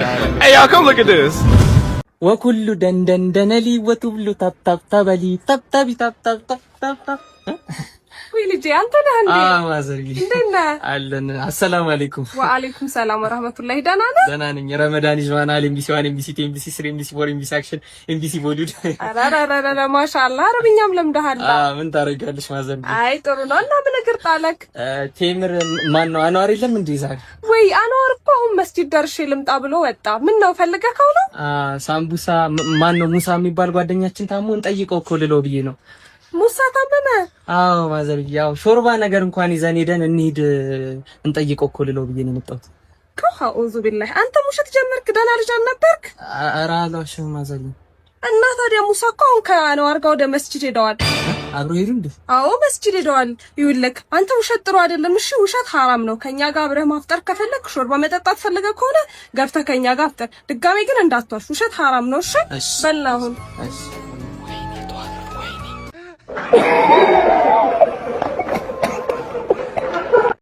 Hey, y'all, come look at this. ወኩሉ ደንደንደነሊ ወቱብሉ ታብታብታበሊ ታብታቢ ታብታብታብታብ። ወይ ልጄ፣ አንተ ነህ እንዴ? አዎ ማዘርዬ። እንዴት ነህ? አለን። አሰላሙ አለይኩም። ወአለይኩም ሰላም ወራህመቱላሂ። ደህና ነህ? ደህና ነኝ። ረመዳን ይዟናል። MBC 1፣ MBC 2፣ MBC 3፣ MBC 4፣ MBC action፣ MBC Bollywood። ኧረ ኧረ ኧረ፣ ማሻአላህ፣ አረብኛም ለምደሃል። ምን ታደርጊያለሽ ማዘርዬ? አይ ጥሩ ነው። እና ምን እግር ጣለክ? ቴምር ማን ነው? አንዋር የለም እንዴ ዛሬ? ወይ አንዋር እኮ አሁን መስጂድ ደርሼ ልምጣ ብሎ ወጣ። ምን ነው፣ ፈልገኸው ነው? ሳምቡሳ ማን ነው፣ ሙሳ የሚባል ጓደኛችን ታሞ እንጠይቀው እኮ ልለው ብዬ ነው። ሙሳ ታመመ? አዎ ማዘርዬ፣ ያው ሾርባ ነገር እንኳን ይዘን ሄደን እንሂድ እንጠይቀው እኮ ልለው ብዬ ነው የመጣሁት። አዑዙ ቢላህ፣ አንተ ውሸት ጀመርክ። ደህና ልጅ አልነበርክ? ኧረ አልዋሽም ማዘርዬ። እና ታዲያ ሙሳ እኮ አሁን ከአንዋር ጋር ወደ መስጂድ ሄደዋል። አብሮ ሄዱ እንዴ? አዎ መስጂድ ሄደዋል። ይኸውልህ አንተ፣ ውሸት ጥሩ አይደለም። እሺ፣ ውሸት ሐራም ነው። ከኛ ጋር አብረህ ማፍጠር ከፈለክ፣ ሾርባ መጠጣት ፈልገህ ከሆነ ገብተህ ከኛ ጋር አፍጠር። ድጋሜ ግን እንዳትዋሽ፣ ውሸት ሐራም ነው። እሺ፣ በላ አሁን። እሺ።